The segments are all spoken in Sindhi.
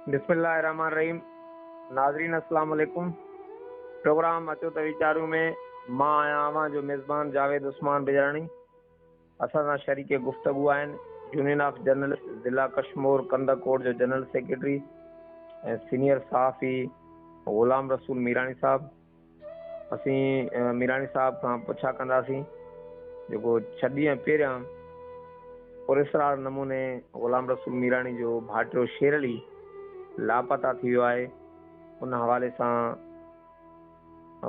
بسم الله الرحمٰن الرحيم ناظرين السلام عليڪم پروگرام اچو ته ويچاريون ۾ مان آهيان اوهان جو ميزبان جاويد عثمان بجراڻي اسان سان شريڪ گفتگو آهن يونين آف جرنلسٽ ضلع ڪشمور ڪنڌڪوٽ جو جنرل سيڪريٽري ۽ سينيئر صحافي غلام رسول ميراڻي صاحب اسين ميراڻي صاحب کان پڇا ڪنداسين جيڪو ڇهه ڏينهن پهريان پراسرار نموني غلام رسول ميراڻي جو ڀائٽيو شير علي لاپتا ٿي ويو آهي ان حوالي سان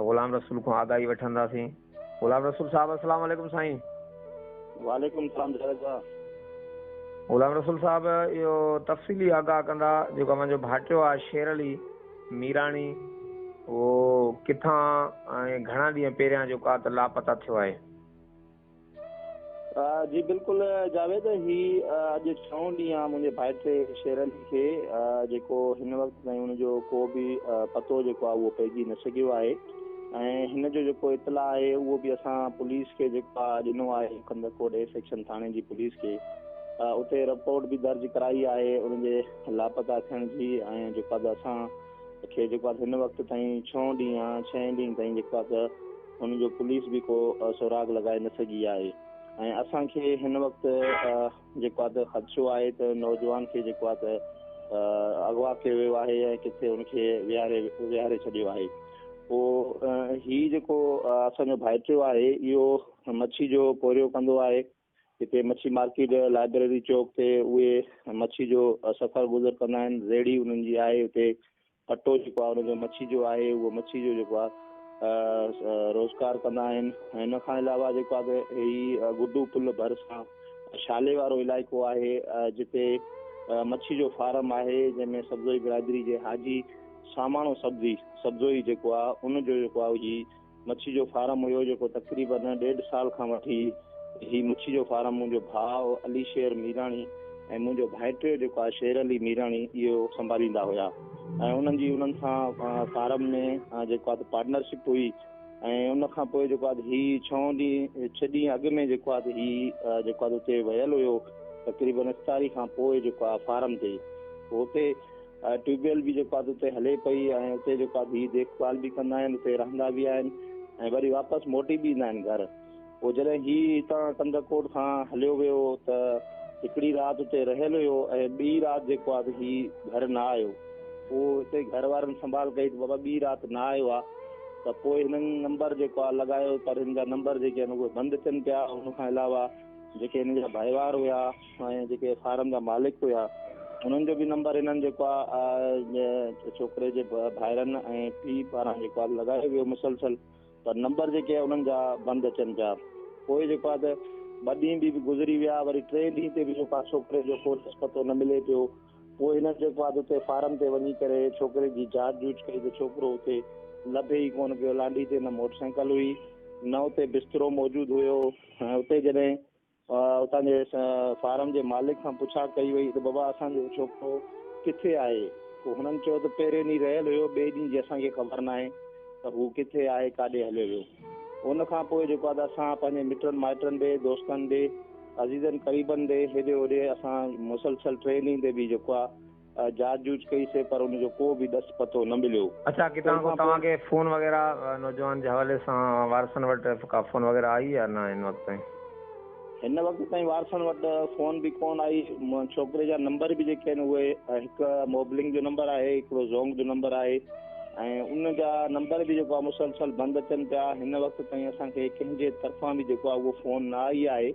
غلام رسول کان آگاهي وٺنداسين غلام رسول صاحب السلام عليڪم سائين. وعليڪم السلام جاويد صاحب. غلام رسول صاحب اهو تفصيلي آگاهه ڪندا جيڪو اوهان جو ڀائٽيو آهي شير علي ميراڻي اهو ڪٿان ۽ گهڻا ڏينهن پهريان جيڪو آهي ته لاپتا ٿيو آهي. جي بلڪل جاويد هي اڄ ڇهون ڏينهن آهي منهنجي ڀائٽي شير علي کي جيڪو هن وقت تائين ان جو ڪو به پتو جيڪو آهي اهو پئجي نه سگهيو آهي ۽ هن جو جيڪو اطلاع آهي اهو به اسان پوليس کي جيڪو آهي ڏنو آهي ڪنڌڪوٽ اي سيڪشن ٿاڻي جي پوليس کي اتي رپورٽ به درج ڪرائي آهي ان جي لاپتا ٿيڻ جي ۽ جيڪو آهي اسان کي جيڪو آهي هن وقت تائين ڇهون ڏينهن آهي ڇهين ڏينهن تائين جيڪو آهي ته هن جو پوليس به ڪو سراغ لڳائي نه سگهي آهي ۽ اسان کي هن وقت جيڪو آهي ته خدشو آهي ته نوجوان کي جيڪو آهي ته اغوا ڪيو ويو آهي ۽ ڪٿي ان کي ويهاري ويهاري ڇڏيو آهي پوء هي جيڪو اسان جو ڀائٽيو آهي اهو مڇي جو پورهيو ڪندو آهي هتي مڇي مارڪيٽ لائبريري چوڪ تي اهي مڇي جو سفر گذر ڪندا آهن ريڙهي انهن جي آهي اتي اٽو جيڪو آهي ان جو مڇي جو آهي اهو مڇي جو جيڪو آهي روزگار ڪندا آهن ۽ ان کان علاوه جيڪو آهي هي گڊو پل ڀرسان شالي وارو علائقو آهي جتي مڇي جو فارم آهي جنهن ۾ سبزوئي برادري جي حاجي ساماڻو سبزي سبزوئي جيڪو آهي ان جو جيڪو آهي هي مڇي جو فارم هيو جيڪو تقريبن ڏيڍ سال کان وٺي هي مڇي جو فارم منهنجو ڀاء علي شير ميراڻي ۽ منهنجو ڀائٽيو جيڪو آهي شير علي ميراڻي اهو سنڀاليندا هيا ۽ انهن جي انهن سان فارم ۾ جيڪو آهي ته پارٽنرشپ هئي ۽ ان کان پوء جيڪو آهي هي ڇهون ڏينهن ڇهه ڏينهن اڳ ۾ جيڪو آهي هي جيڪو آهي اتي ويل هيو تقريبن افطاري کان پوء جيڪو آهي فارم تي اتي ٽيوب ويل به جيڪو آهي اتي هلي پئي ۽ اتي جيڪو آهي هي ديک ڀال به ڪندا آهن اتي رهندا به آهن ۽ وري واپس موٽي به ايندا آهن گهر پوء جڏهن هي هتان ڪنڌڪوٽ کان هليو ويو ته هڪڙي رات اتي رهيل هيو ۽ ٻي رات جيڪو آهي هي گهر نه آيو پوء هتي گهر وارن سنڀال ڪئي ته بابا ٻي رات نه آيو آهي ته پوء هنن نمبر جيڪو آهي لڳايو پر هن جا نمبر جيڪي آهن اهي بند اچن پيا ان کان علاوه جيڪي هن جا ڀائيوار هيا ۽ جيڪي فارم جا مالڪ هيا انهن جو به نمبر هنن جيڪو آ ڇوڪري جي ڀائرن ۽ پيء پاران جيڪو آ لڳايو ويو مسلسل پر نمبر جيڪي انهن جا بند اچن پيا پوء جيڪو آ ته ٻه ڏينهن به گذري ويا وري ٽئين ڏينهن تي به جيڪو آ ڇوڪري جو ڪو ڏس پتو نه ملي پيو پوء هنن جيڪو آ ته اتي فارم تي وڃي ڪري ڇوڪري جي جاچ جوچ ڪئي ته ڇوڪرو اتي لڀي ئي ڪونه پيو لانڍي تي نه موٽر سائيڪل هئي نه اتي بسترو موجود هيو ۽ اتي جڏهن اتان جي فارم جي مالڪ کان پڇا ڪئي وئي ته بابا اسان جو ڇوڪرو ڪٿي آهي؟ پوء هنن چيو ته پهرين ڏينهن رهيل هيو ٻئي ڏينهن جي اسان کي خبر ناهي ته هو ڪٿي آهي ڪاڏي هليو ويو. ان کان پوء جيڪو آهي ته اسان پنهنجي مٽن مائٽن ڏي دوستن ڏي عزيزن قريبن ڏي هيڏي هوڏي اسان مسلسل ٽئين ڏينهن تي به جيڪو آهي جاچ جوچ ڪئي سي پر ان جو ڪو به ڏس پتو نه مليو. اڇا ڪٿان تنهن ڪو کان پوء. توهان کي فون وغيره نوجوان جي حوالي سان وارثن وٽ ڪا فون وغيره آئي يا نه هن وقت تائين؟ هن وقت تائين وارثن وٽ فون به ڪون آئي ڇوڪري جا نمبر به جيڪي آهن اهي هڪ موبلنگ جو نمبر آهي هڪڙو زونگ جو نمبر آهي ۽ ان جا نمبر به جيڪو آهي مسلسل بند اچن پيا هن وقت تائين اسان کي ڪنهن جي طرفان به جيڪو آهي اهو فون نه آئي آهي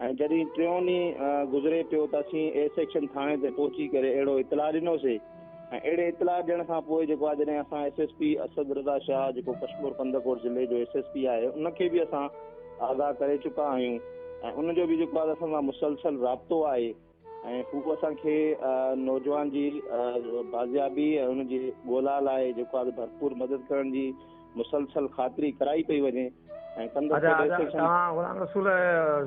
۽ جڏهن ٽيون ڏينهن گذري پيو ته اسين اي سيڪشن ٿاڻي تي پهچي ڪري اهڙو اطلاع ڏنوسي ۽ اهڙي اطلاع ڏيڻ کان پوء جيڪو آهي جڏهن اسان S S P Asad Raza Shah جيڪو ڪشمور ڪنڌڪوٽ ضلعي جو ايس ايس پي آهي ان کي به اسان آگاهه ڪري چڪا آهيون ۽ ان جو به جيڪو آهي اسان سان مسلسل رابطو آهي ۽ هو اسان کي نوجوان جي بازيابي ۽ ان جي ڳولا لاء جيڪو آهي ڀرپور مدد ڪرڻ جي مسلسل خاطري ڪرائي پئي وڃي ۽ اچا ڪنڌڪوٽ اچا اسٽيشن توهان غلام رسول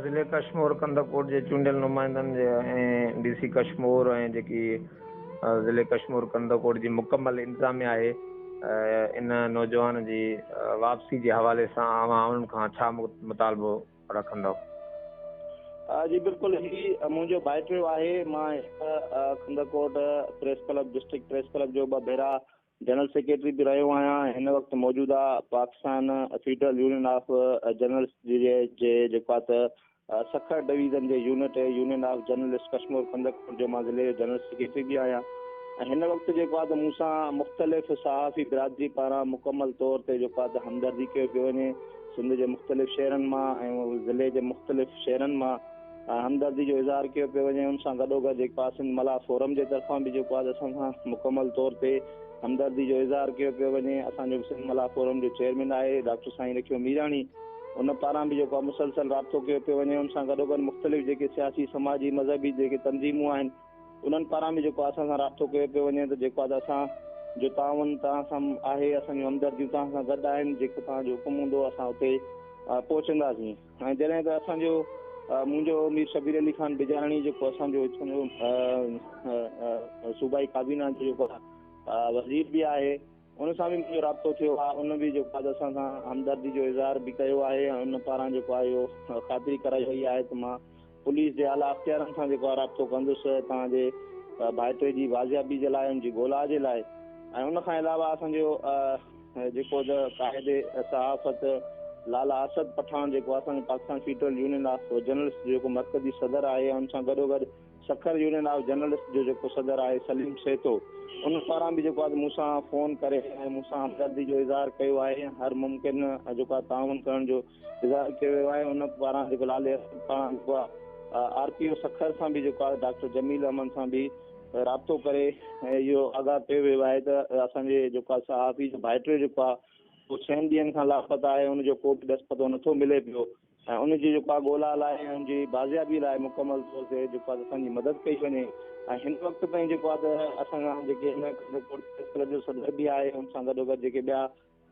ضلعي ڪشمور ڪنڌڪوٽ جي چونڊيل نمائندن جي ۽ ڊي سي ڪشمور ۽ جيڪي ضلعي ڪشمور ڪنڌڪوٽ جي مڪمل انتظاميا آهي ان نوجوان جي واپسي جي حوالي سان اوهان انهن کان ڇا مطالبو رکندؤ؟ جي بلڪل هي منهنجو ڀائٽيو آهي مان Kandhkot press club district press club جو ٻه ڀيرا جنرل سيڪريٽري به رهيو آهيان ۽ هن وقت موجوده Pakistan federal union of journalist جي جيڪو آهي ته سکر ڊويزن جي unit union of journalist Kashmore Kandhkot جو مان ضلعي جو جنرل سيڪريٽري به آهيان ۽ هن وقت جيڪو آهي ته مون سان مختلف صحافي برادري پاران مڪمل طور تي جيڪو آهي ته همدردي ڪيو پيو وڃي سنڌ جي مختلف شهرن مان ۽ ضلعي جي مختلف شهرن مان همدردي جو اظهار ڪيو پيو وڃي ان سان گڏوگڏ جيڪو آهي سنڌ ملاح فورم جي طرفان به جيڪو آهي اسان سان مڪمل طور تي همدردي جو اظهار ڪيو پيو وڃي اسان جو سنڌ ملاح فورم جو چيئرمين آهي ڊاڪٽر سائين رکيو ميراڻي ان پاران به جيڪو آهي مسلسل رابطو ڪيو پيو وڃي ان سان گڏوگڏ مختلف جيڪي سياسي سماجي مذهبي جيڪي تنظيمون آهن انهن پاران به جيڪو اسان سان رابطو ڪيو پيو وڃي ته جيڪو آهي اسان جو تعاون توهان سان آهي اسان جون همدرديون توهان سان گڏ آهن جيڪو توهان جو حڪم هوندو اسان اتي پهچنداسين ۽ جڏهن ته اسان جو منهنجو مير شبير علي خان بجاراڻي جيڪو اسان جو هتان جو صوبائي ڪابينا جو جيڪو وزير به آهي ان سان به منهنجو رابطو ٿيو آهي ان به جيڪو آهي اسان سان همدردي جو اظهار به ڪيو آهي ۽ ان پاران جيڪو آهي اهو خاطري ڪرائي وئي آهي ته مان پوليس جي اعليٰ اختيارن سان جيڪو آهي رابطو ڪندس توهان جي ڀائٽي جي بازيابي جي لاء ان جي ڳولا جي لاء ۽ ان کان علاوه اسان جو جيڪو ته قائد صحافت لالا اسد پٺاڻ جيڪو اسان جو Pakistan federal union of journalist جو جيڪو مرڪزي صدر آهي ۽ ان سان گڏوگڏ سکر يونين آف جرنلسٽ جو جيڪو صدر آهي سليم سهتو ان پاران به جيڪو آهي مون سان فون ڪري ۽ مون سان همدردي جو اظهار ڪيو آهي هر ممڪن جيڪو آهي تعاون ڪرڻ جو اظهار ڪيو ويو آهي ان پاران جيڪو لالي اسد پاران جيڪو آهي آر پي او سکر سان به جيڪو آهي ڊاڪٽر جميل احمد سان به رابطو ڪري اهو آگاهه ڪيو ويو آهي ته اسان جي جيڪو آهي صحافي جو ڀائٽيو جيڪو آهي اهو ڇهن ڏينهن کان لاپتا آهي ان جو ڪو به ڏس پتو نٿو ملي پيو ۽ ان جي جيڪو آهي ڳولا لاء ۽ ان جي بازيابي لاء مڪمل طور تي جيڪو آهي اسان جي مدد ڪئي وڃي ۽ هن وقت تائين جيڪو آهي ته اسان کان جيڪي هن ڪنڌڪوٽ پريس ڪلب جو صدر به آهي ان سان گڏوگڏ جيڪي ٻيا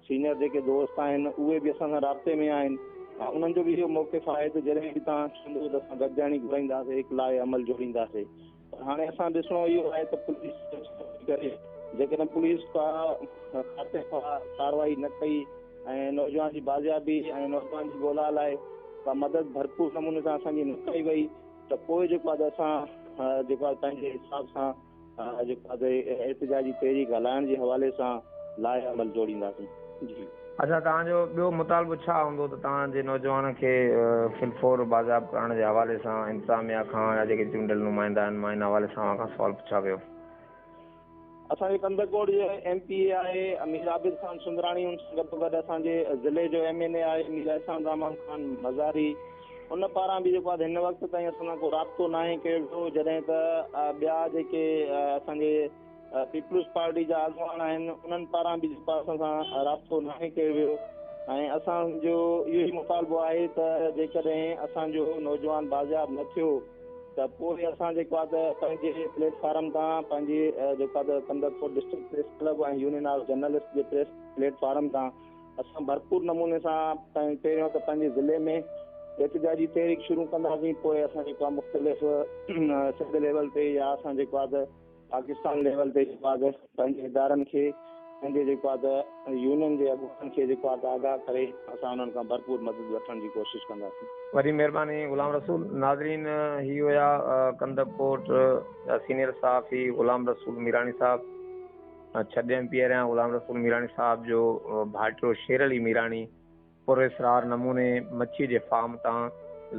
سينئر جيڪي دوست آهن اهي به اسان سان رابطي ۾ آهن ۽ انهن جو به اهو موقف آهي ته جڏهن به توهان چوندو ته اسان گڏجاڻي گهرائينداسين هڪ لاء عمل جوڙينداسين پر هاڻي اسان ڏسڻو اهو آهي ته پوليس ڇا ٿي ڪري جيڪڏهن پوليس ڪا خاطر خواهه ڪارروائي نه ڪئي ۽ نوجوان جي بازيابي ۽ نوجوان جي ڳولا لاء ڪا مدد ڀرپور نموني سان اسان جي نه ڪئي وئي ته پوء جيڪو آهي ته اسان جيڪو آهي پنهنجي حساب سان جيڪو آهي احتجاجي تحريڪ هلائڻ جي حوالي سان لائحه عمل جوڙينداسين. جي. اڇا توهان جو ٻيو مطالبو ڇا هوندو ته توهان جي نوجوان کي في الفور بازياب ڪرائڻ جي حوالي سان انتظاميا کان يا جيڪي چونڊيل نمائندا آهن مان ان حوالي سان اوهان کان سوال پڇا ڪيو. اسان جي ڪنڌڪوٽ جو ايم پي اي آهي مير عابد خان سندراڻي ان سان گڏوگڏ اسان جي ضلعي جو ايم اين اي آهي مير احسان الرحمان خان مزاري ان پاران به جيڪو آهي هن وقت تائين اسان سان ڪو رابطو ناهي ڪيو ويو جڏهن ته ٻيا جيڪي اسان جي پيپلز پارٽي جا اڳواڻ آهن انهن پاران به جيڪو اسان سان رابطو ناهي ڪيو ويو ۽ اسان جو اهو ئي مطالبو آهي ته جيڪڏهن اسان جو نوجوان بازياب نه ٿيو ته پوء اسان جيڪو آهي ته پنهنجي پليٽ فارم تان پنهنجي جيڪو آهي ته Kandhkot district press club ۽ union of journalist جي پريس پليٽ فارم تان اسان ڀرپور نموني سان پهريون ته پنهنجي ضلعي ۾ احتجاجي تحريڪ شروع ڪنداسين پوء اسان جيڪو آهي مختلف سنڌ ليول تي يا اسان جيڪو آهي ته پاڪستان ليول تي جيڪو آهي ته پنهنجي ادارن کي پنهنجي جيڪو آهي ته يونين جي اڳواڻن کي جيڪو آهي ته آگاهه ڪري اسان انهن کان ڀرپور مدد وٺڻ جي ڪوشش ڪنداسين. وڏي مهرباني غلام رسول. ناظرين هي هيا ڪنڌڪوٽ جا سينيئر صحافي غلام رسول ميراڻي صاحب. ڇهه ڏينهن پهريان غلام رسول ميراڻي صاحب جو ڀائٽيو شير علي ميراڻي پراسرار نموني مڇي جي فارم تان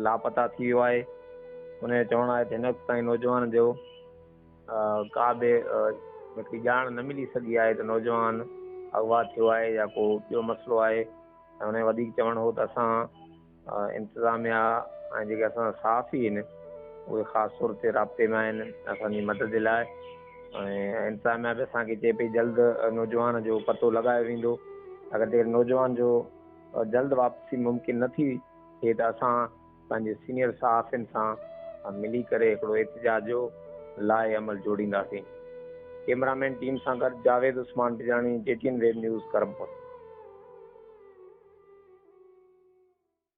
لاپتا ٿي ويو آهي. ان جو چوڻ آهي ته هن وقت تائين نوجوان جو ڪا به هڪڙي ڄاڻ نه ملي سگهي آهي ته نوجوان اغوا ٿيو آهي يا ڪو ٻيو مسئلو آهي ۽ ان جو وڌيڪ چوڻ هو ته اسان انتظاميا ۽ جيڪي اسان سان صحافي آهن اهي خاص طور تي رابطي ۾ آهن اسان جي مدد جي لاء ۽ انتظاميا به اسان کي چئي پئي جلد نوجوان جو پتو لڳايو ويندو اگر جيڪڏهن نوجوان جو جلد واپسي ممڪن نه ٿي ٿئي ته اسان پنهنجي سينيئر صحافين سان ملي ڪري هڪڙو احتجاج جو لاء عمل جوڙينداسين ڪيمرا مين ٽيم سان گڏ Javed Usman Bijani G T N web news Karampur.